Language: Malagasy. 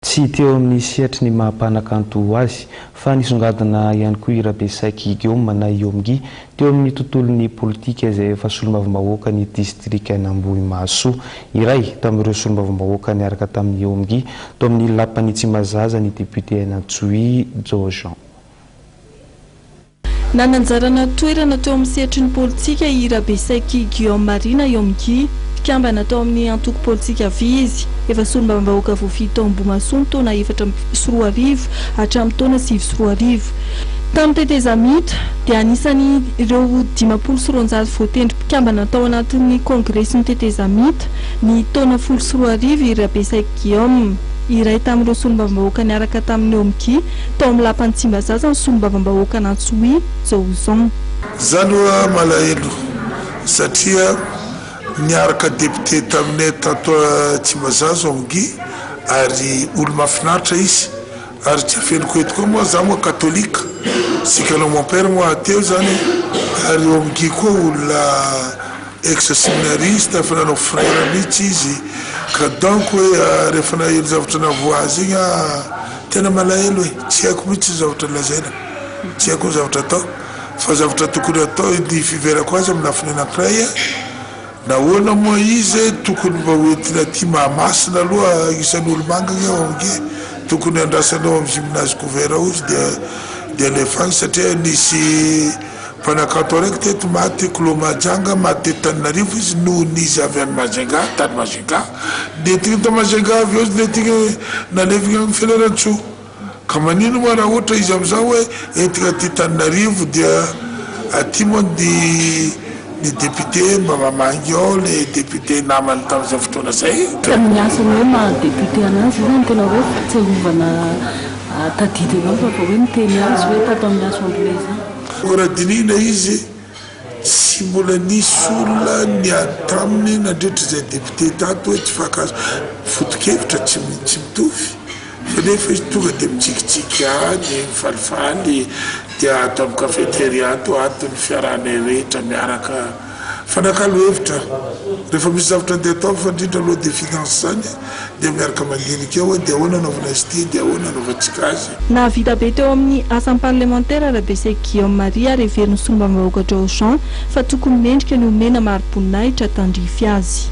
Tsy teo amin'ny sehatry ny maha mpanakanto azy fa nisongadina ihany koa i Rabesaiky Guillaume na i Omgy teo amin'ny tontolon'ny politika izay efa solombavambahoaka ny distrikan'Ambohimahasoa. Iray tamin'ireo solombavambahoaka niaraka tamin'i Omgy tao amin'ny lapan'i Tsimbazaza ny député Antsohihy Joe Jean. Nananjarana toerana teo amin'ny sehatry ny politika i Rabesaiky Guillaume Marie na Yomgi. Mpikambana tao amin'ny antoko politika Avia izy. Efa solombavambahoaka voafidy tao Ambohimahasoa ny taona 2004 hatramin'ny taona 2009. Tamin'ny tetezamita dia anisan'ireo 250 voatendry mpikambana tao anatin'ny kongresin'ny tetezamita ny taona 2010 i Rabesaiky Guillaume. Iray tamin'ireo solombavambahoaka niaraka tamin'i Omgi tao amin'ny lapan'i Tsimbazaza ny solombavambahoakan'Antsohihy, Jaozon. Za aloha malahelo satria niaraka député taminay tato Tsimbazaza Omgi ary olo mahafinaritra izy ary tsy afeniko eto koa moa za moa katolika sikanao mon père moa teo zany ary Omgi koa olona ex séminariste efa nanao frère mihitsy izy ka donc hoe rehefa naheno zavatra navoa azy igny tena malahelo e, tsy haiko mihitsy zavatra lazaina, tsy haiko ny zavatra atao fa zavatra tokony atao ny fiverako azy amin'ny lafiny anankiray. Nahoana moa izy tokony mba hoentina aty Mahamasina aloha, isan'ny olo-manga gne Omgi, tokony andrasana ao amin'ny gymnase couvert ao izy dia alefa agny satria nisy mpanakanto araiky teto maty, Clos Mahajanga, maty teto Tananarivo izy noho n'izy avy any Majunga, tany Majunga, nentigny ta Majunga avy eo izy nentigny nalevigny any Fianarantsoa. Ka manino moa raha ohatra izy amizao hoe entigna aty Tananarivo dia aty moa ny ny député mba mamangy ao le député namany tamin'izay fotoana zay. Tamin'ny asany hoe maha député anazy io zany tena hoe fahatsiarovana tadidinao fa vao hoe miteny azy hoe tato amin'ny assemblée zany. Raha dinihina izy tsy mbola nisy olona niady taminy nandritra izay député tato hoe tsy fankahazo foto-kevitra tsy tsy mitovy fa nefa izy tonga dia mitsikitsiky any mifalifaly dia ato amin'ny cafétéria ato ato ny fiarahanay rehetra miaraka fanakalo hevitra rehefa misy zavatra andeha atao fa indrindra loi de finance zany dia miaraka mandinika ao hoe dia ahoana anaovana azy ity, dia ahoana anaovantsika azy. Nahavita be teo amin'ny asany parlemantera Rabesaiky Guillaume Marie ary heverin'ny solombavambahoaka Jao Jean fa tokony mendrika ny homena mari-boninahitra tandrify azy.